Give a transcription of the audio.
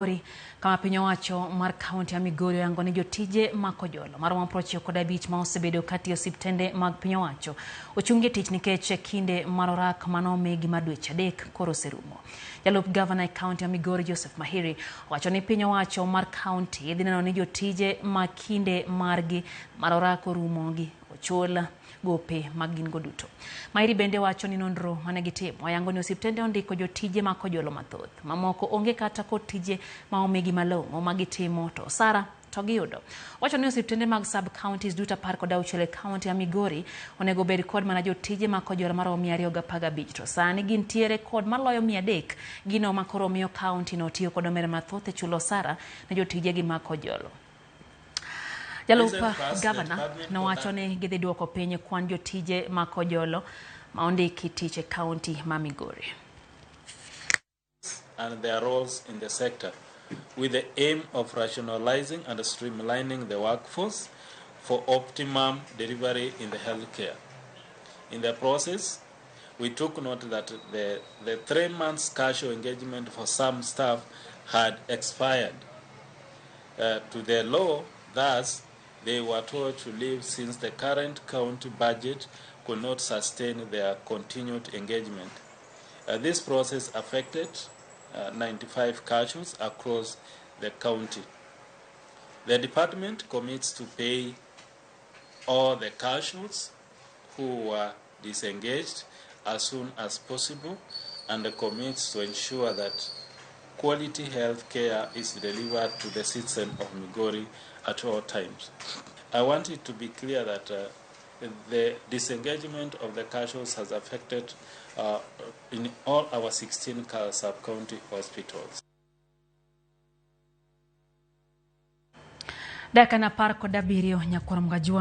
Migori kama piny owacho mar kaunti ya Migori oyango ni jotije ma kojolo maromo 95 ma osebedo katiyo osiptende mag piny owacho ochungi e tich nikech kinde mar orak mane omigi mar dweche 3 koro oserumo. Jalup gavana e kaunti ya Migori Joseph Mahiri owacho ni piny owacho mar kaunti dhi neno ni jotije ma kinde margi mar orak orumo gi ochul gope mag gin go duto. Mahiri bende wacho ni nonro mane gitimo oyango ni osiptende ondiko jotije ma kojolo mathoth, mamoko onge kata kod tije ma omigi malong'o ma gitimo to osara to giyudo. Wacho ni osiptende mag sub counties duto 16 e kaunti ya Migori onego bed kod mana jotije ma kojolo maromo 215 to sani gintiere kod maloyo 300, gino ma koro miyo kaunti no tiyo kod omenda mathoth e chulo osara ne jotije gi ma kojolo. Jalup gavana nowacho ni gidhi duoko piny kwan jotije ma kojolo ma ondiki tich e kaunti ma Migori. And their roles in the sector with the aim of rationalizing and streamlining the workforce for optimum delivery in the healthcare. In the process, we took note that the 3 months casual engagement for some staff had expired. To the law, thus, they were told to leave since the current county budget could not sustain their continued engagement. This process affected 95 casuals across the county. The department commits to pay all the casuals who were disengaged as soon as possible and commits to ensure that quality health care is delivered to the citizen of Migori at all times. I want it to be clear that the disengagement of the casuals has affected in all our 16 sub-county hospitals. Dakika 17 nyakwar Mgajwa.